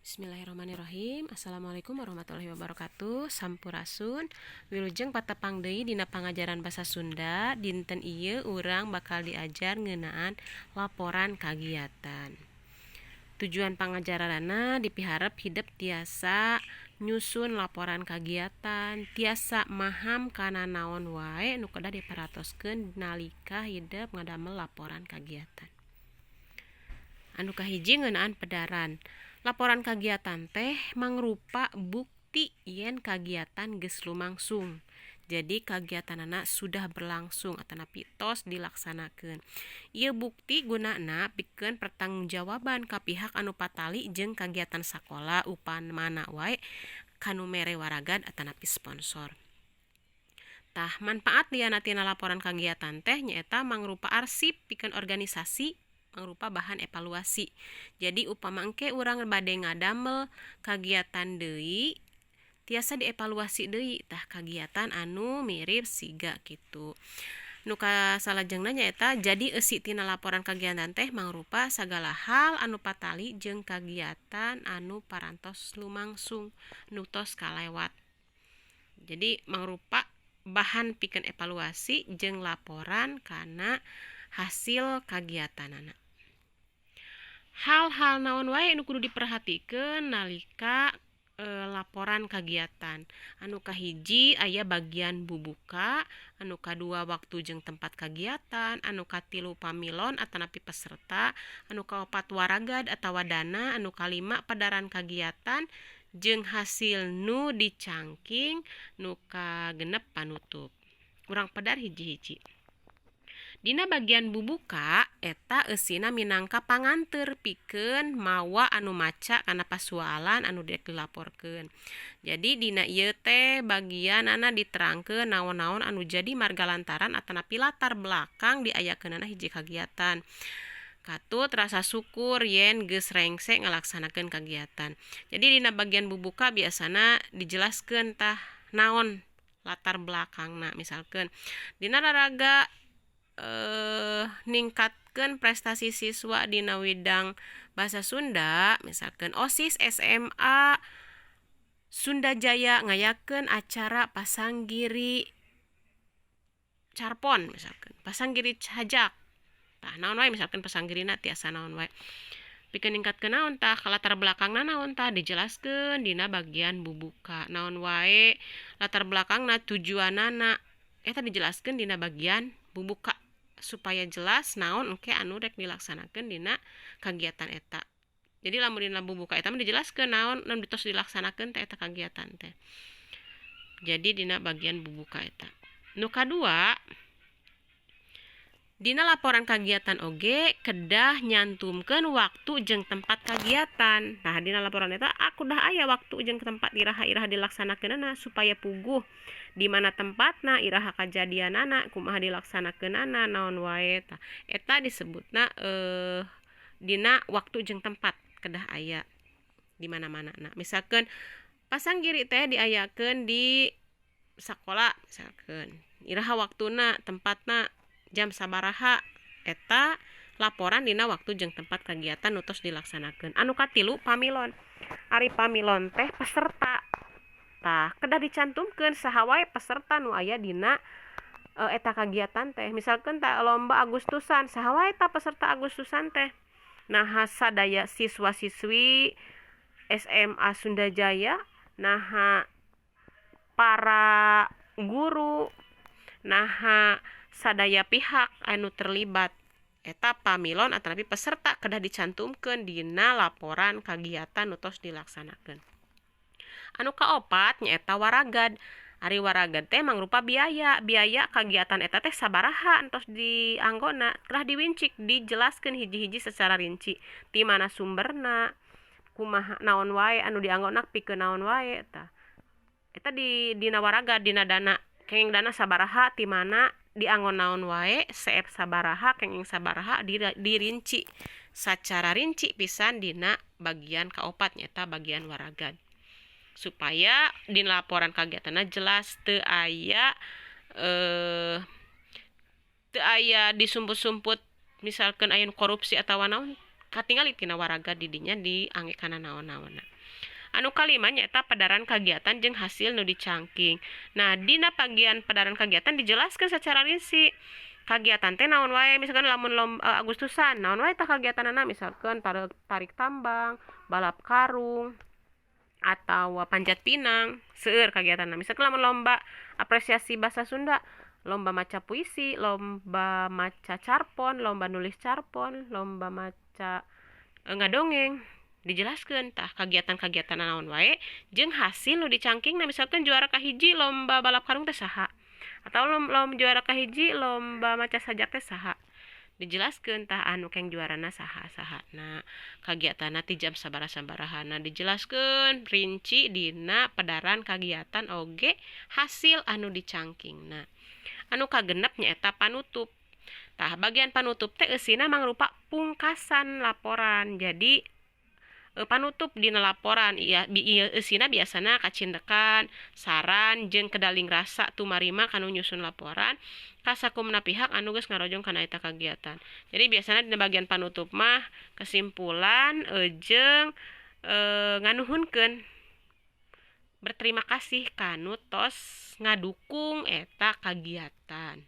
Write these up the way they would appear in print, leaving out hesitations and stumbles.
Bismillahirrahmanirrahim. Assalamualaikum warahmatullahi wabarakatuh. Sampurasun. Wilujeng patepang deui dina pangajaran basa Sunda. Dinten ieu urang bakal diajar ngeunaan laporan kagiatan. Tujuan pangajaranana dipiharep hidep tiasa nyusun laporan kagiatan, tiasa maham kana naon wae nu kedah diperhatoskeun nalika hidep ngadamel laporan kagiatan. Anu kahiji ngeunaan pedaran. Laporan kagiatan teh mangrupa bukti yen kagiatan geus lumangsung. Jadi kagiatanana sudah berlangsung atanapi tos dilaksanakeun. Ieu bukti gunana pikeun pertanggungjawaban ka pihak anu patali jeung kagiatan sakola, upamana wae kanu mere waragad atanapi sponsor. Tah, manfaat liana tina laporan kagiatan teh nyaeta mangrupa arsip pikeun organisasi, mangrupa bahan evaluasi. Jadi upama engke urang bade ngadamel kagiatan deui, tiasa dievaluasi deui tah kagiatan anu mirip siga kitu. Nu kasalajengna nyaeta jadi eusi tina laporan kagiatan teh mangrupa sagala hal anu patali jeung kagiatan anu parantos lumangsung, nu tos kalewat. Jadi mangrupa bahan pikeun evaluasi jeung laporan kana hasil kagiatanana. Hal-hal naon wae nu kudu diperhatikeun nalika laporan kagiatan? Anu kahiji aya bagian bubuka, anu kadua waktu jeung tempat kagiatan, anu katilu pamilon atanapi peserta, anu kaopat waragad atawa dana, anu kalima pedaran kagiatan jeung hasil nu dicangking, nu kagenep panutup. Urang pedar hiji-hiji. Dina bagian bubuka eta eusina minangka panganteur pikeun mawa anu maca kana pasualan anu dek dilaporkeun. Jadi dina ieu teh bagianana diterangkeun naon-naon anu jadi marga lantaran atanapi latar belakang diayakeunana hiji kagiatan. Katut rasa syukur yen geus rengse ngalaksanakeun kagiatan. Jadi dina bagian bubuka biasana dijelaskeun tah naon latar belakangna, misalkeun dina raraga ningkatkeun prestasi siswa dina widang bahasa Sunda, misalkeun OSIS SMA Sunda Jaya ngayakeun acara pasanggiri carpon, misalkeun pasanggiri hajak. Tah, naon wae, misalkeun pasanggirina tiasa naon wae, pikeun ningkatkeun naon tah, latar belakangna naon tah, dijelaskeun dina bagian bubuka. Naon wae latar belakangna, tujuanana, eta dijelaskeun dina bagian bubuka supaya jelas naon engke anu rek dilaksanakeun dina kagiatan eta. Jadi lamun dina bubuka eta mah dijelaskeun naon nu tos dilaksanakeun teh eta kagiatan teh. Jadi dina bagian bubuka eta. Nu kadua, dina laporan kagiatan oge kedah nyantumkeun waktu jeung tempat kagiatan. Nah, dina laporan eta aku dah aya waktu jeung tempat, iraha-iraha dilaksanakeunana, supaya puguh di mana tempatna, iraha kajadianana, kumaha dilaksanakeunana, naon wae tah. Eta disebutna dina waktu jeung tempat kedah aya di mana-mana. Nah, misalkeun pasanggiri teh diayakeun di sakola, misalkeun iraha waktuna, tempatna, jam sabaraha, eta laporan dina waktu jeung tempat kegiatan nu tos dilaksanakeun. Anu katilu, pamilon. Ari pamilon teh peserta. Tah, kedah dicantumkeun saha wae peserta nu aya dina eta kagiatan teh. Misalkeun tah lomba Agustusan, saha wae tah peserta Agustusan teh? Naha sadaya siswa-siswi SMA Sunda Jaya, naha para guru, naha sadaya pihak anu terlibat. Eta pamilon atanapi peserta kedah dicantumkeun dina laporan kagiatan nu tos dilaksanakeun. Anu kaopat nyaeta waragad. Ari waragad teh mangrupa biaya. Biaya kagiatan eta teh sabaraha entos dianggona, telah diwincik, dijelaskeun hiji-hiji secara rinci. Ti mana sumberna, kumaha, naon wae anu dianggona, pikeun naon wae tah. Eta di dina waragad, dina dana, kenging dana sabaraha, ti mana, dianggo naon wae, seep sabaraha, kenging sabaraha, dirinci sacara rinci pisan dina bagian kaopat, nyaeta bagian waragad, supaya di laporan kagiatanna jelas, teu aya disumput-sumput, misalkan aya korupsi atau naon. Katingali tina waraga di dinya diangge kana naon-naonna. Anu kalima nyaeta pedaran kagiatan jeung hasil nu dicangking. Nah, dina bagian pedaran kagiatan dijelaskeun secara rinci. Kagiatan teh naon wae, misalkan lamun lomba Agustusan, naon wae tah kagiatanana, misalkan tarik tambang, balap karung, atau panjat pinang, seueur kagiatanna. Misalkan lamun lomba apresiasi bahasa Sunda, lomba maca puisi, lomba maca carpon, lomba nulis carpon, lomba maca ngadongeng, dijelaskeun tah kagiatan-kagiatan naon wae jeung hasil nu dicangkingna. Misalkan juara kahiji lomba balap karung teh saha, atau lomba juara kahiji lomba maca sajak teh saha, dijelaskeun tah anu keng juarana saha saha. Nah, kagiatanna ti jam sabaraha sabaraha. Nah, dijelaskeun rinci dina pedaran kagiatan oge hasil anu dicangkingna. Anu kagenep nyaeta panutup. Tah, bagian panutup teh eusina mangrupa pungkasan laporan. Jadi panutup dina laporan ieu eusina biasana kacindekan, saran, jeung kedaling rasa tumarima kanu nyusun laporan ka sakumna pihak anu geus ngarojong kana eta kagiatan. Jadi biasana dina bagian panutup mah kesimpulan jeung nganuhunkeun, berterima kasih kanu tos ngadukung eta kagiatan.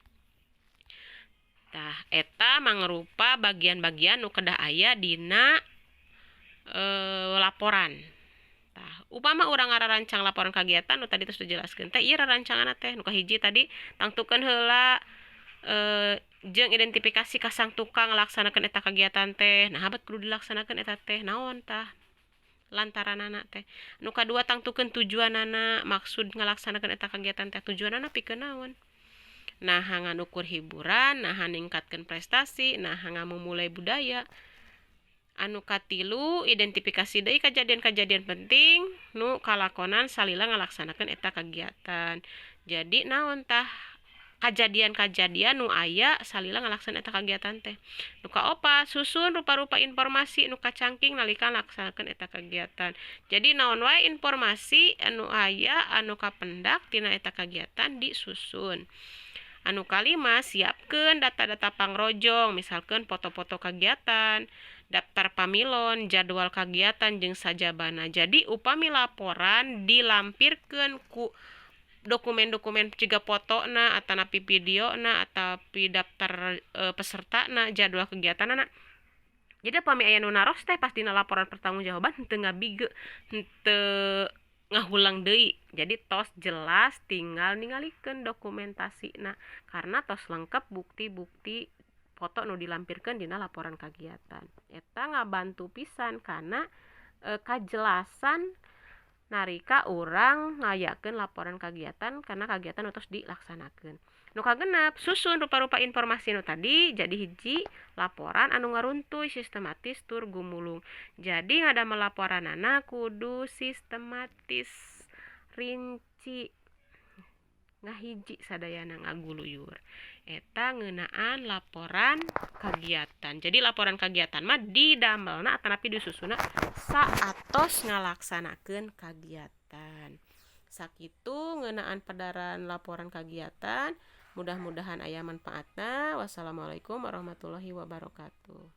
Tah, eta mangrupa bagian-bagian nu kedah aya dina laporan. Tah, upama urang ngarancang laporan kagiatan nu tadi tos dijelaskeun teh, ieu rarancanganna teh. Nu kahiji tadi, tangtukeun heula jeung identifikasi kasang tukang ngalaksanakeun eta kagiatan teh. Naha bet kudu dilaksanakeun eta teh, naon tah lantaranana teh. Nu kadua, tangtukeun tujuanana, maksud ngalaksanakeun eta kagiatan teh tujuanana pikeun naon. Naha ngan ukur hiburan, naha ningkatkeun prestasi, naha ngamumule budaya. Anu katilu, identifikasi deui kajadian-kajadian penting nu kalakonan salila ngalaksanakeun eta kagiatan. Jadi naon tah kajadian-kajadian nu aya salila ngalaksanakeun eta kagiatan teh. Nu kaopat, susun rupa-rupa informasi nu kacangking nalika ngalaksanakeun eta kagiatan. Jadi naon wae informasi anu aya anu kapendak tina eta kagiatan disusun. Anu kalima, siapkeun data-data pangrojong, misalkan foto-foto kagiatan, daftar pamilon, jadwal kagiatan jeung sajabana. Jadi upami laporan dilampirkeun ku dokumen-dokumen jiga fotona atanapi videona atapi daftar pesertana, jadwal kegiatanana. Jadi upami aya nu naros teh pas dina laporan pertanggungjawaban henteu ngabige, henteu ngahulang deui. Jadi tos jelas, tinggal ningalikeun dokumentasina karena tos lengkap bukti-bukti foto nu dilampirkeun dina laporan kagiatan. Eta ngabantu pisan karena kajelasan nalika urang ngayakeun laporan kagiatan karena kagiatan nu tos dilaksanakeun. Nu kagenep, susun rupa-rupa informasi nu tadi jadi hiji laporan anu ngaruntuy, sistematis tur gumulung. Jadi ngadamel laporanana kudu sistematis, rinci, ngahiji sadayana, ngaguluyur. Eta ngeunaan laporan kagiatan. Jadi laporan kagiatan mah didamelna atanapi disusunna saatos ngalaksanakeun kagiatan. Sakitu ngeunaan pedaran laporan kagiatan. Mudah-mudahan aya manfaatna. Wassalamualaikum warahmatullahi wabarakatuh.